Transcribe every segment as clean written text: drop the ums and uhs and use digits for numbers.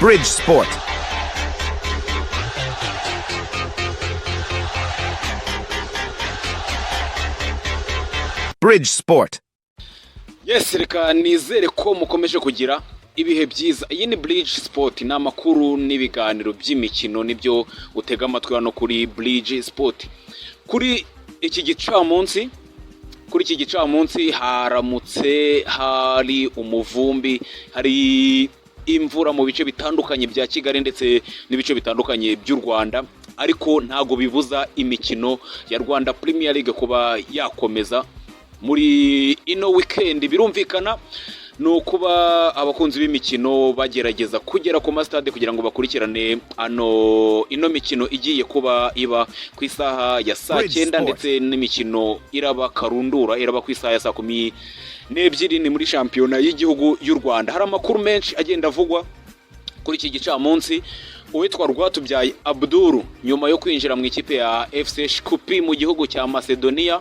Bridge Sport. Bridge Sport. Yes, reka nizere ko mukomeje kugira ibihe byiza. Iyi ni Bridge Sport, ni amakuru n'ibiganiro by'imikino, nibyo utega amatwi hano kuri Bridge Sport. Kuri iki gicamunsi haramutse hari umuvumbi, hari imvura mu bice bitandukanye bya Kigali ndetse n'ibice bitandukanye by'u Rwanda, ariko ntago bibuza imikino ya Rwanda Premier League kuba yakomeza muri ino weekend. Birumvikana ni ukuba abakunzi b'imikino bagerageza kugera ku masitade kugira ngo bakurikirane ano ino mikino igiye kuba iba ku isaha ya saa Bridge 9 Sport. ndetse n'imikino iraba karundura iraba ku isaha ya saa 12, ni muri shampiyona y'igihugu y'u Rwanda. Hari amakuru menshi agenda avugwa kuri iki gicamunsi. Uwitwa Rwatubyaye Abdul, nyuma yo kwinjira mu ikipe ya FC Shkupi mu gihugu cya Macedonia,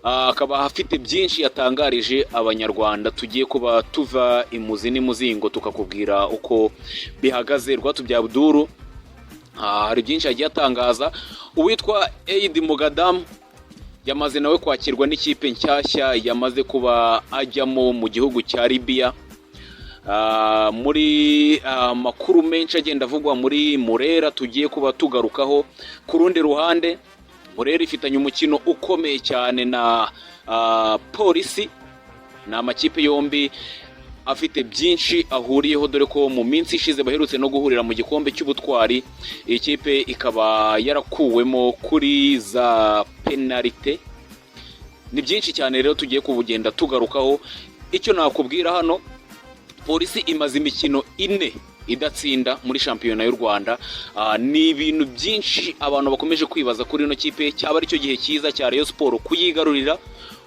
akaba afite byinshi yatangarije Abanyarwanda. Tugiye kuba tuva imuzi n'imuzingo tukakubwira uko bihagaze. Rwatubyaye Abdul hari byinshi yagiye atangaza. Uwitwa Eid Mugadam yamaze nawe kwakirwa n'ikipe nshyashya yamaze kuba ajyamo mu gihugu cya Libya. Muri makuru menshi agenda avugwa muri Murera tugiye kuba tugarukaho. Ku rundi ruhande, Murera ifitanye umukino ukomeye cyane na Polisi. Ni amakipe yombi afite byinshi ahuriyeho, dore ko mu minsi ishize baherutse no guhurira mu gikombe cy'ubutwari, iyi kipe ikaba yarakuwemo kuri za penalite. Ni byinshi cyane rero tugiye kubugenda tugarukaho. Icyo nakubwira hano, Polisi imaze imikino 4 idatsinda muri shampiyona y'u Rwanda. Ni ibintu byinshi abantu bakomeje kwibaza kuri ino kipe. Cyaba aricyo gihe cyiza cya Rayon Sport kuyigarurira,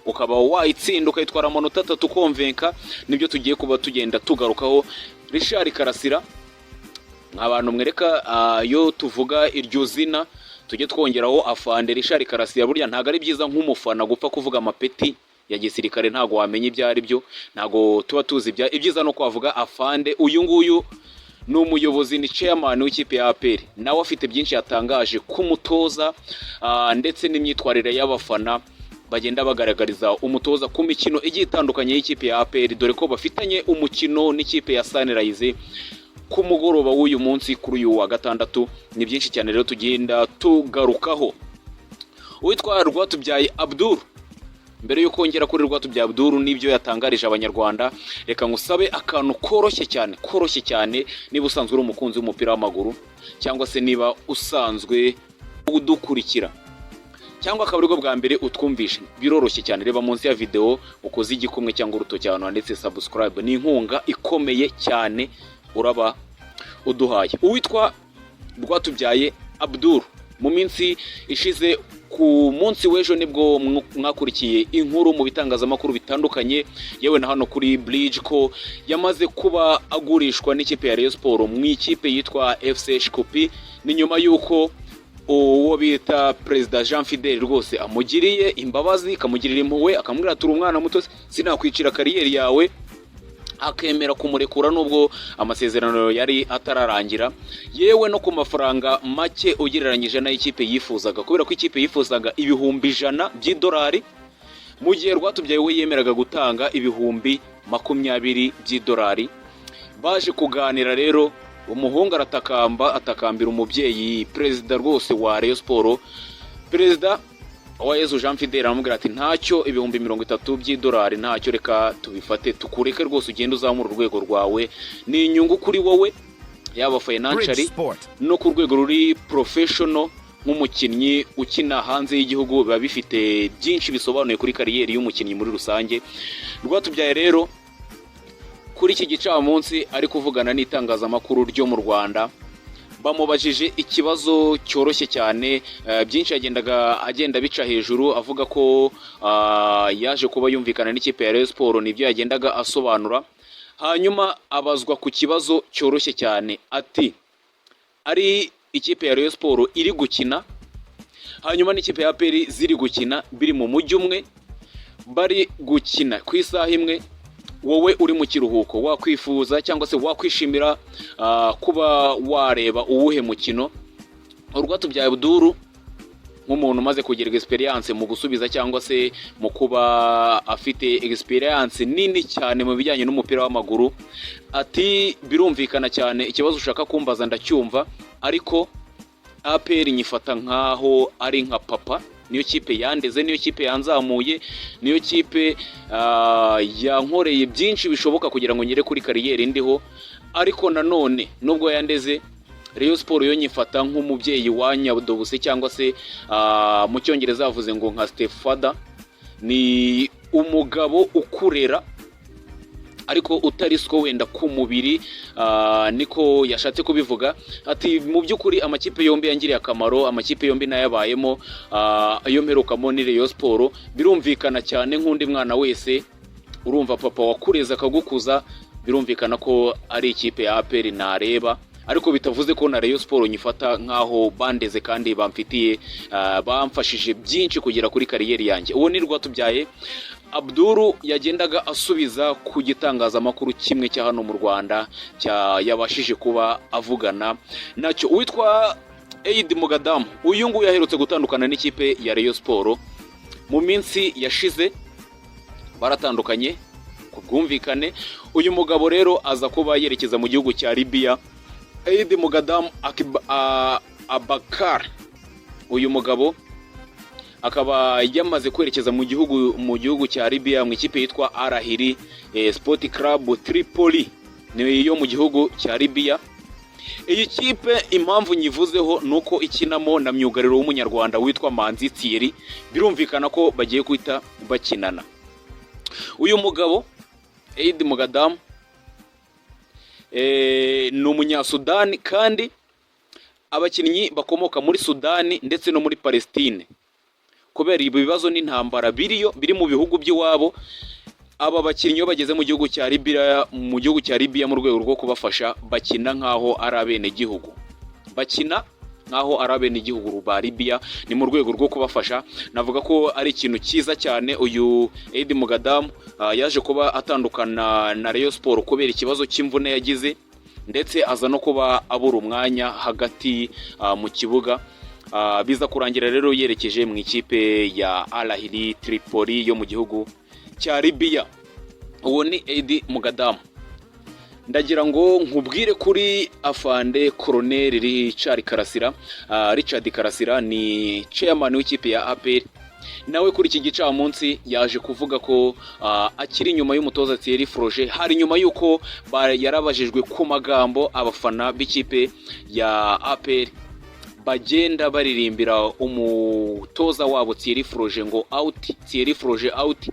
ukaba wayitsinda, ukayitwara amanota 3, ukonvenka. Nibyo tugiye kuba tugenda tugarukaho. Richard Karasira, abantu mwereka, iyo tuvuga iryo zina tujye twongeraho afande Richard Karasira. Burya ntabwo ari byiza nk'umufana gupfa kuvuga amapeti ya gisirikare, ntabwo wamenya ibyo ari byo, ntabwo tuba tuzi ibya. Ibyiza no kwavuga afande. Uyu nguyu ni umuyobozi, ni chairman w'ikipe ya APR. Nawe afite byinshi yatangaje ku mutoza, ndetse n'imyitwarire y'abafana bagenda bagaragariza umutoza ku mikino igiye itandukanye y'ikipe ya APR, dore ko bafitanye umukino n'ikipe ya Sunrise ku mugoroba w'uyu munsi, kuri uyu wa gatandatu. Ni byinshi cyane rero tugenda tugarukaho. Uwitwa Rwatubyaye Abdul, mbere yo kongera kuri Rwatubyaye Abdul n'ibyo yatangarije Abanyarwanda, reka ngusabe akantu koroshye cyane, koroshye cyane. Niba usanzwe uri umukunzi w'umupira w'amaguru, cyangwa se niba usanzwe udukurikira, cyangwa akaba aribwo bwa mbere utwumvishe, biroroshye cyane. Reba munsi ya video, ukoze igikumwe cyangwa urutoki ahantu handitse subscribe. Ni inkunga ikomeye cyane uraba uduhaye. Uwitwa Rwatubyaye Abdul, mu minsi ishize, ku munsi w'ejo, nibwo mwakurikiye inkuru mu bitangazamakuru bitandukanye, yewe na hano kuri Bridge, ko yamaze kuba agurishwa n'ikipe ya Rayon Sport mu ikipe yitwa FC Shkupi. Ni nyuma y'uko uwo bita Perezida Jean Fidel rwose amugiriye imbabazi, akamugirira impuhwe, akamubwira ati: "Uri umwana muto, sinakwicira kariyeri yawe," akemera kumurekura nubwo amasezerano yari atararangira, yewe no ku mafaranga make ugereranyije n'ay'ikipe yifuzaga, kubera ko ikipe yifuzaga 100,000 by'idolari, mu gihe Rwatubyaye we yemeraga gutanga 20,000 by'idolari. Baje kuganira rero, umuhungu aratakamba, atakambira umubyeyi perezida rwose wa Rayon Sport, Perezida Uwayezu Jean Fidel, aramubwira ati: "Ntacyo, 30,000 by'idolari ntacyo, reka tubifate, tukureke rwose ugende uzamura urwego rwawe." Ni inyungu kuri wowe, yaba Bridge financially Sport. no ku rwego ruri professional nk'umukinnyi ukina hanze y'igihugu, biba bifite byinshi bisobanuye kuri kariyeri y'umukinnyi muri rusange. Rwatubyaye rero kuri iki gicamunsi ari kuvugana n'itangazamakuru ryo mu Rwanda, bamubajije ikibazo cyoroshye cyane. Byinshi yagendaga agenda bica hejuru, avuga ko yaje kuba yumvikana n'ikipe ya Rayon Sport, nibyo yagendaga asobanura. Hanyuma abazwa ku kibazo cyoroshye cyane, ati: "Ari ikipe ya Rayon Sport iri gukina, hanyuma n'ikipe ya APR ziri gukina, biri mu mujyi umwe, bari gukina ku isaha imwe, Wowe uri mu kiruhuko, wakwifuza cyangwa se wakwishimira kuba wareba uwuhe mukino? Urwatubyaye Abdul, nk'umuntu umaze kugira experience mu gusubiza cyangwa se mu kuba afite experience nini cyane mu bijyanye n'umupira w'amaguru, ati: "Birumvikana cyane, ikibazo ushaka kumbaza ndacyumva, ariko APR nyifata nkaho ari nka papa. Niyo kipe yandeze, niyo kipe yanzamuye, niyo kipe yankoreye byinshi bishoboka kugira ngo ngere kuri carrière ndiho. Ariko nanone nubwo yandeze, Rayon Sport yo nyifata nk'umubyeyi wanyadobuse, cyangwa se mu Cyongereza bavuze ngo nka stepfather, ni umugabo ukurera ariko utari siko wenda ku mubiri." Niko yashatse kubivuga. Ati: "Mu by'ukuri amakipe yombi yangiriye akamaro, amakipe yombi nayabayemo. Ayo mperukamo ni Rayon Sport. Birumvikana cyane, nk'undi mwana wese, urumva papa wakureze akagukuza, birumvikana ko ari ikipe ya APR nareba, ariko bitavuze ko na Rayon Sport nyifata nk'aho bandeze kandi bamfitiye, bamfashije byinshi kugera kuri carrière yanjye." Uwo ni Rwatubyaye Abdul yagendaga asubiza ku gitangazamakuru kimwe cya hano mu Rwanda cya yabashije kuba avugana nacyo. Uwitwa Eid Mugadam, uyu nguyu aherutse gutandukana n'ikipe ya Rayon Sport mu minsi yashize, baratandukanye ku bwumvikane. Uyu mugabo rero aza kuba yerekeza mu gihugu cya Libya. Eid Mugadam Abakar, uyu mugabo akaba yamaze kwerekeza mu gihugu cya Libya, mu ikipe yitwa Al Ahli Sport Club Tripoli, ni iyo mu gihugu cya Libya. Iyi kipe impamvu nyivuzeho ni uko ikinamo na myugariro w'Umunyarwanda witwa Manzi Thierry. Birumvikana ko bagiye guhita bakinana. Uyu mugabo Eid Mugadam ni Umunyasudani, kandi abakinnyi bakomoka muri Sudani ndetse no muri Palestine, kubera ibi bibazo n'intambara biriyo biri mu bihugu by'iwabo, aba bakinnyi iyo bageze mu gihugu cya Libya, mu rwego rwo kubafasha, bakina nk'aho ari abenegihugu, bakina nk'aho ari abenegihugu ba Libya. Ni mu rwego rwo kubafasha, navuga ko ari ikintu cyiza cyane. Uyu Eid Mugadam yaje kuba atandukana na Rayon Sport kubera ikibazo cy'imvune yagize, ndetse aza no kuba abura umwanya hagati mu kibuga. Biza kurangira rero yerekeje mu ikipe ya Al Ahli Tripoli yo mu gihugu cya Libya. Uwo ni Eid Mugadam. Ndagira ngo nkubwire kuri afande Colonel Richard Karasira. Richard Karasira ni chairman w'ikipe ya APR. Nawe kuri iki gicamunsi yaje kuvuga ko akiri inyuma y'umutoza Thierry Froger. Hari nyuma y'uko yarabajijwe ku magambo abafana b'ikipe ya APR bagenda baririmbira umutoza wabo Thierry Froger ngo "Out Thierry Froger, out",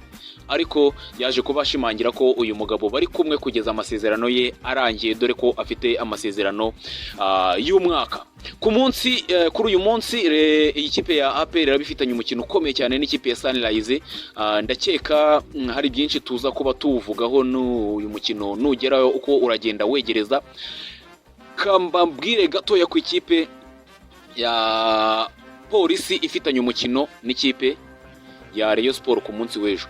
ariko yaje kuba ashimangira ko uyu mugabo bari kumwe kugeza amasezerano ye arangiye, dore ko afite amasezerano y'umwaka. Ku munsi kuri uyu munsi iyi kipe ya APR iraba ifitanye umukino ukomeye cyane n'ikipe ya Sunrise. Ndakeka hari byinshi tuza kuba tuwuvugaho n'uyu mukino nugerayo, uko uragenda wegereza. Kambabwire gatoya ku ikipe ya Polisi ifitanye umukino n'ikipe ya Rayon Sport ku munsi w'ejo.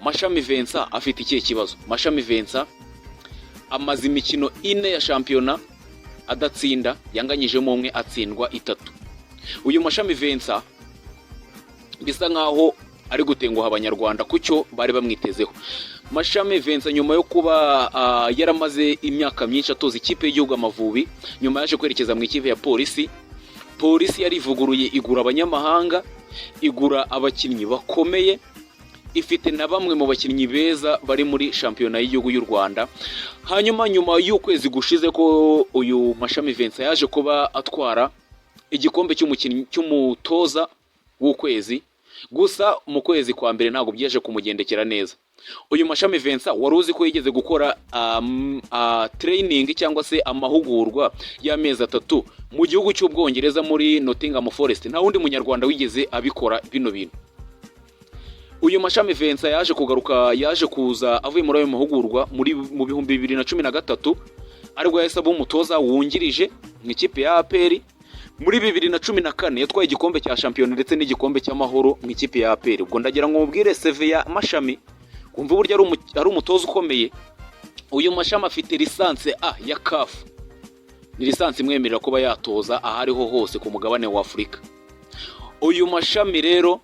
Mashami Vincent afite ikihe kibazo? Mashami Vincent amaze imikino 4 ya shampiyona adatsinda, yanganyijemo umwe, atsindwa itatu. Uyu Mashami Vincent bisa nkaho ari gutenguha Abanyarwanda ku cyo bari bamwitezeho. Mashami Vincent, nyuma yo kuba yaramaze imyaka myinshi atoza ikipe y'igihugu Amavubi, nyuma yaje kwerekeza mu ikipe ya Polisi. Polisi yarivuguruye, igura abanyamahanga, igura abakinnyi bakomeye, ifite na bamwe mu bakinnyi beza bari muri shampiyona y'igihugu y'u Rwanda. Hanyuma nyuma y'ukwezi gushize ko uyu Mashami Vincent yaje kuba atwara igikombe cy'umukinnyi cy'umutoza w'ukwezi, gusa mu kwezi kwa mbere ntabwo byaje kumugendekera neza. Uyu Mashami Vincent, wari uzi ko yigeze gukora training cyangwa se amahugurwa y'amezi 3 mu gihugu cy'Ubwongereza muri Nottingham Forest? Nta wundi Munyarwanda wigeze abikora bino bintu. Uyu Mashami Vincent yaje kugaruka, yaje kuza avuye muri ayo mahugurwa mu 2013, aribwo yahise aba umutoza wungirije mu ikipe ya APR. Muri 2014 yatwaye igikombe cya shampiyona ndetse n'igikombe cy'Amahoro mu ikipe ya APR. Ubwo ndagira ngo mubwire CV ya Mashami, Kumva uburyo ari umutoza ukomeye. Uyu Mashami afite licence A ya CAF, ni licence imwemerera kuba yatoza aho ariho hose ku mugabane wa Afurika. Uyu Mashami rero,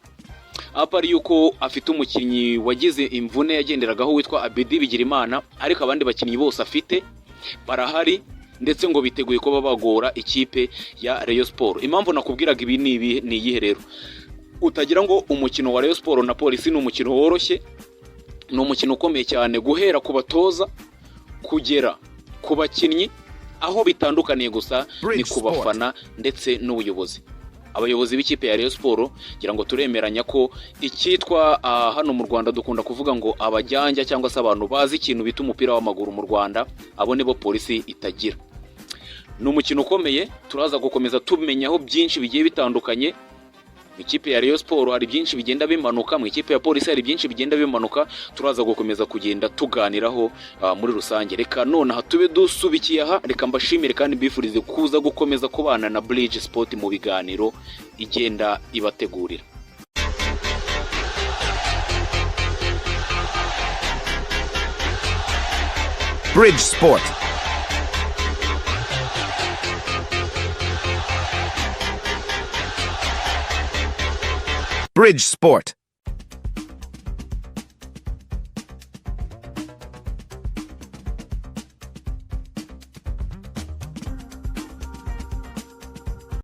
apart yuko afite umukinnyi wagize imvune yagenderagaho witwa Abedi Bigirimana, ariko abandi bakinnyi bose afite barahari, ndetse ngo biteguye kuba bagora ikipe ya Rayon Sport. Impamvu nakubwiraga ibi ni ibi, ni iyihe rero? Utagira ngo umukino wa Rayon Sport na Polisi ni umukino woroshye, ni umukino ukomeye cyane, guhera ku batoza kugera ku bakinnyi. Aho bitandukaniye gusa ni Bridge ku bafana ndetse n'ubuyobozi. Abayobozi b'ikipe ya Rayon Sport, ngira ngo turemeranya ko icyitwa hano mu Rwanda dukunda kuvuga ngo abajyanja cyangwa se abantu bazi ikintu bita umupira w'amaguru mu Rwanda, abo nibo Polisi itagira. Ni umukino ukomeye, turaza gukomeza tumenyaho byinshi bigiye bitandukanye. Mu ikipe ya Rayon Sport hari byinshi bigenda bimanuka, mu ikipe ya Polisi hari byinshi bigenda bimanuka, turaza gukomeza kugenda tuganiraho muri rusange. Reka nonaha tube dusubikiye aha. Reka mbashimire kandi mbifurize kuza gukomeza kubana na Bridge Sport mu biganiro igenda ibategurira. Bridge Sport. Bridge Sport.